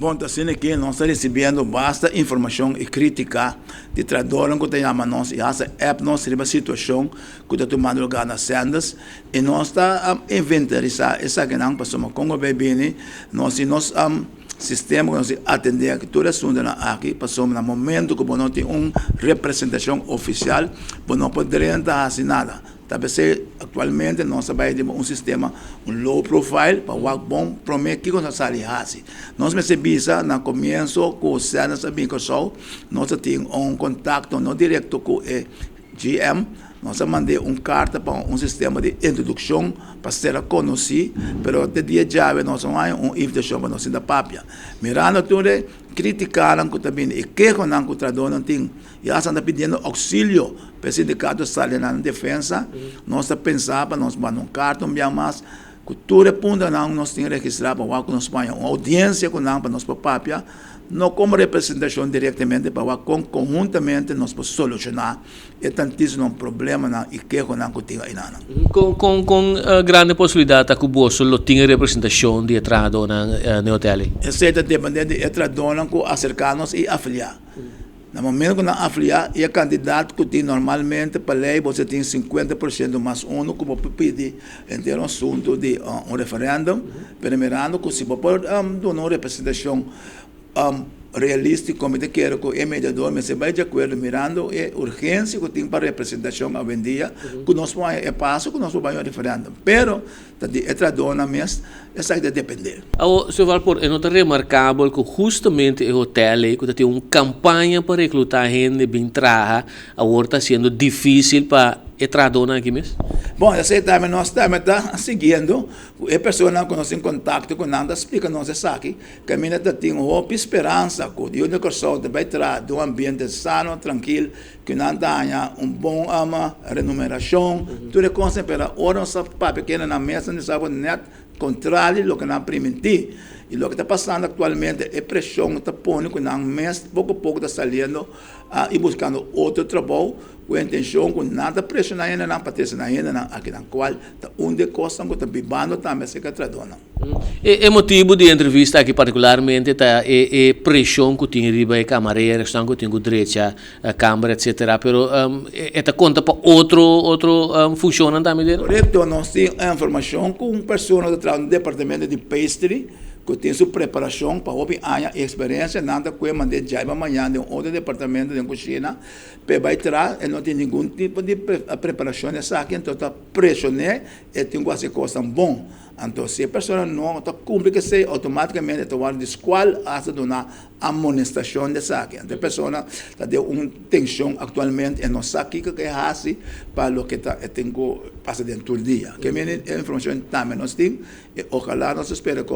Bon, ta asina ku nos ta risibiendo basta informashon i krítika di trahadónan ku ta yama nos i hasi app nos riba situashon ku ta tumando lugá na Sanders i nos ta inventarisá esakinan pasobra kon ku bai bini nos tin nos sistema ku nos tin atendé tur e asuntunan aki pasobra na momento ku bo no tin un representashon ofisial bo no por drenta hasi nada. Ta p'esei aktualmente nos ta bai riba un sistema, un low profile, pa wak bon promé kiko nos a sali hasi. Nos mester bisa na komienso ku Sanders a bin Kòrsou, nos a tin un kontakto no direkto ku e GM, nos a mand'é un karta pa un sistema di introdukshon pa sera konosí, pero te dia djawe nos no haña un invitashon pa nos sinta papia. Mirando tur e kritikanan ku ta bini, e kehonan ku trahadónan tin, Ya sa ta pidiendo auxilio pa e sindikato sali na nan defensa. Nos ta pensa pa nos manda un karta un bia mas ku tur e puntonan nos tin registrá pa wak ku nos por haña un oudiensia ku nan pa nos por papia, no komo representashon direktamente pa wak kon konhuntamente nos por solushoná e tantísimo problemanan i kehonan ku tin ainanan. Kon grandi posibilidat ta ku boso lo tin e representashon di e trahadónan den hotel ei? Esei ta dependé di e trahadónan ku aserká nos i afiliá. Na momento ku nan afiliá i e kandidat ku tin normalmente pa lei bo tin 50% mas uno ku bo por pidi henter un asuntu di un referèndum, pero mirando ku si bo por duna un representashon realístiko mi ta kere ku e mediador mester bai di akuerdo mirando e urgensia ku tin pa representashon awendia ku nos por haña e paso ku nos por bai un referèndum. Pero ta di e trahadónan mes, esaki ta dependé. Awor, señor Valpoort, e no ta remarkabel ku hustamente e hotel ei ku ta tin un kampaña pa reklutá hende bin traha, awor ta hasiendo difísil pa e trahadónan aki mes? Bon, esei tambe nos tambe ta siguiendo ku e personanan ku nos tin kontakto ku nan ta splika nos esaki, kaminda ta tin hopi speransa ku Yu di Kòrsou ta bai traha den un ambiente sano, trankil, Ku nan ta haña un bon renumerashon, tur e kosnan, pero ora nos ta papia kende nan mes nan sa ku nèt kontrali loke nan a primintí. I loke ta pasando aktualmente, e preshon ta pone ku nan mes poko poko ta saliendo i buskando otro trabou ku e intenshon ku nan ta preshoná hendenan pa trese nan hendenan akinan, kual ta un di e kosnan ku ta bibando tambe aserka e trahadónan. E motibu di e entrevista aki partikularmente ta e preshon ku tin riba e kamarero, esnan ku tin ku drecha Kamber etcetera pero e ta konta pa otro otro funshonnan tambe dentro? Korekto, nos tin informashon ku un persona ta traha den departamento di pastry ku tin su preparashon pa hopi aña i eksperensia, nan ta kue mand'é djaiba mañana den un otro departamento den kushina p'e bai traha, e no tin ningun tipo di preparashon esaki, anto ta preshon'é e tin ku hasi kosnan bon. Anto si e persona no ta kumpli ku esei outomátikamente e ta wòrdu diskual asta duna amonestashon di esaki. Anto e persona ta den un tenshon aktualmente e no sa kiko ke hasi pa loke ta e tin ku pasa den tur dia. Ke mene e informashon tambe nos tin i ojalá nos ta spera ku.